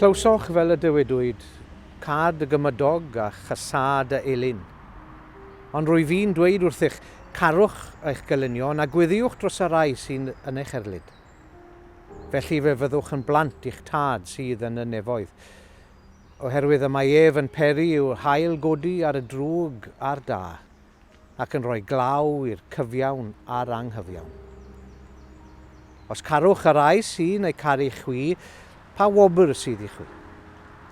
Clywsoch fel y dywedwyd, Cad y gymydog a chasâ dy elyn. Ond rwy fi'n dweud wrthych, carwch eich gelynion a gweddïwch dros y rhai sy'n yn eich erlid. Felly fe fyddwch yn blant i'ch Tad sydd yn y nefoedd. Oherwydd y mae ef yn peri i'w haul godi ar y drwg a'r da, ac yn rhoi glaw i'r cyfiawn a'r anghyfiawn. Os carwch y rhai sy'n eu caru chwi, pa wobr sydd i chwi?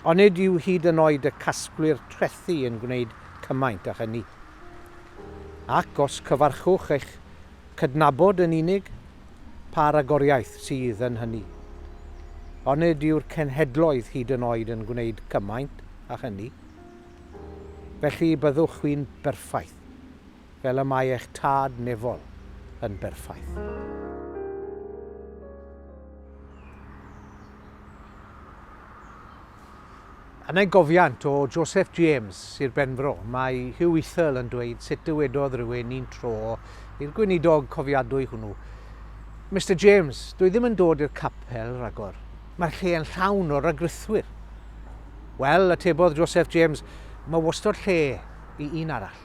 Onid yw hyd yn oed y casglwyr trethi yn gwneud cymaint â hynny? Ac os cyfarchwch eich cydnabod yn unig, pa ragoriaeth sydd yn hynny? Onid yw'r cenhedloedd hyd yn oed yn gwneud cymaint â hynny? Felly byddwch chwi'n berffaith, fel y mae eich Tad nefol yn berffaith. Yn ei gofiant o Joseph James, Sir Benfro, mae Hugh Ethel yn dweud sut dywedodd rhywun un tro i'r gweinidog cofiadwy hwnnw, Mister James, dwi ddim yn dod i'r capel rhagor. Mae'r lle yn llawn o ragrithwyr. Wel, atebodd Joseph James, mae wastod lle i un arall.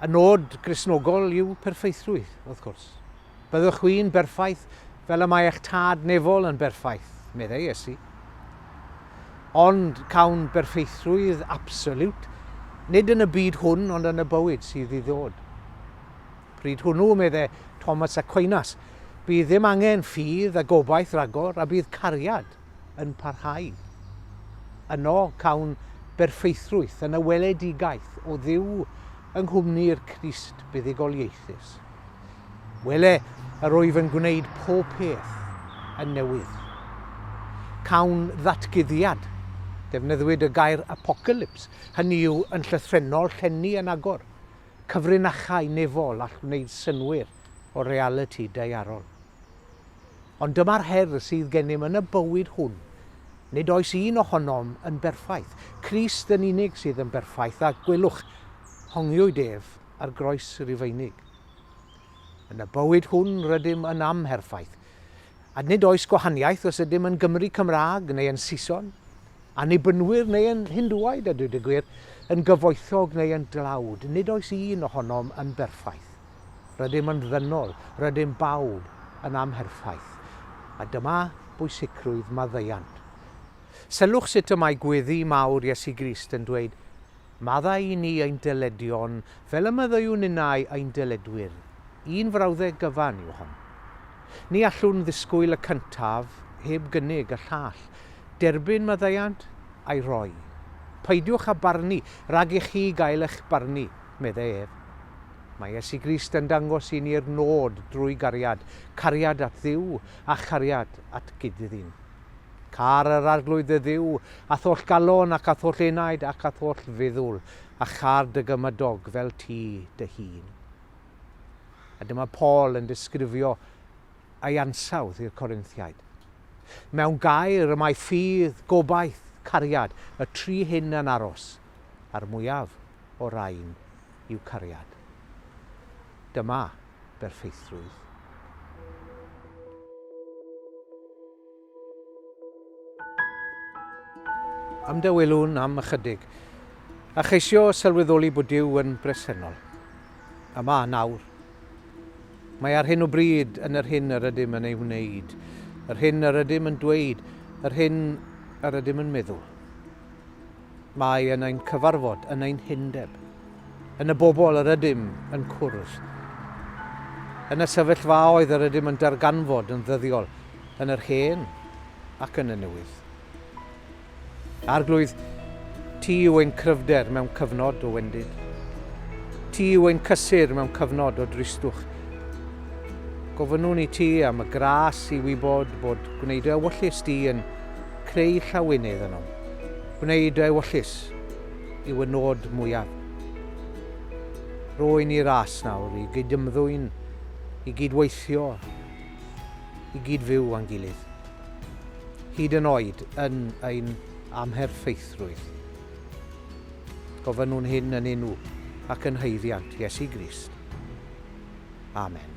Y nod Gristnogol yw perffeithrwydd, wrth gwrs. Byddwch chwi'n berffaith fel y mae eich Tad nefol yn berffaith, meddai Iesu. Ond cawn berffeithrwydd absoliwt, nid yn y byd hwn ond yn y bywyd sydd i ddod. Pryd hwnnw, medde Thomas Aquinas, bydd ddim angen ffydd a gobaith ragor a bydd cariad yn parhau. Yno cawn berffeithrwydd yn y weledigaeth o Dduw yng nghwmni'r Crist buddugoliaethus. Wele, yr wyf yn gwneud pob peth yn newydd. Cawn ddatguddiad. Defnyddiwyd y gair apocalypse, hynny yw yn llythrennol llenni yn agor. Cyfrinachau nefol all wneud synnwyr o realiti daearol. Ond dyma'r her sydd gennym yn y bywyd hwn. Nid oes un ohonom yn berffaith. Crist yn unig sydd yn berffaith, a gwelwch, hongiwyd ef ar groes Rufeinig. Yn y bywyd hwn rydym yn amherffaith, a nid oes gwahaniaeth os ydym yn Gymry Cymraeg neu yn Saeson, Annibynwyr neu yn Hindŵaid, a dweud y gwir, yn gyfoethog neu yn dlawd, nid oes un ohonom yn berffaith. Rydym yn ddynol, rydym bawb yn amherffaith. A dyma bwysigrwydd maddeuant. Sylwch sut y mae gweddi mawr Iesu Grist yn dweud, Maddau i ni ein dyledion, fel y maddeuwn ninnau ein dyledwyr. Un frawddeg gyfan yw hon. Ni allwn ddisgwyl y cyntaf heb gynnig y llall. Derbyn maddeuant, a'i roi. Peidiwch â barnu, rhag i chi gael eich barnu, meddai ef. Mae Iesu Grist yn dangos i ni'r nod drwy gariad, cariad at Dduw a chariad at gyd-ddyn. Car yr Arglwydd dy Dduw a'th holl galon ac a'th holl enaid ac a'th holl feddwl, a char dy gymydog fel ti dy hun. A dyma Paul yn disgrifio ei ansawdd i'r Corinthiaid. Mewn gair, y mae ffydd, gobaith, cariad, y tri hyn yn aros, a'r mwyaf o rain yw cariad. Dyma berffeithrwydd. Ymdawelwn am ychydig, a cheisio sylweddoli bod Duw yn bresennol. Yma, nawr. Mae ar hyn o bryd yn yr hyn yr ydym yn ei wneud, yr hyn yr ydym yn dweud, yr hyn yr ydym yn meddwl. Mae yn ein cyfarfod, yn ein hundeb, yn y bobl yr ydym yn cwrdd, yn y sefyllfaoedd yr ydym yn darganfod yn ddyddiol, yn yr hen ac yn y newydd. Arglwydd, ti yw ein cryfder mewn cyfnod o wendid. Ti yw ein cysur mewn cyfnod o dristwch. Gofynnwn i ti am y gras i wybod bod gwneud dy ewyllys di yn creu llawenydd ynom. Gwneud dy ewyllys yw y nod mwyaf. Rho i ni ras nawr i gydymddwyn, i gydweithio, i gyd-fyw â'n gilydd. Hyd yn oed yn ein amherffeithrwydd. Gofynnwn hyn yn enw ac yn haeddiant Iesu Grist. Amen.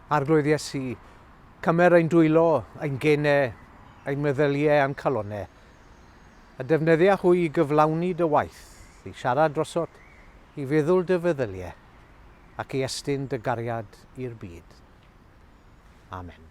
Arglwydd Iesu, cymer ein dwylo, ein genau, ein meddyliau a'n calonnau, a defnyddia hwy i gyflawni dy waith, i siarad drosot, i feddwl dy feddyliau, ac i estyn dy gariad i'r byd. Amen.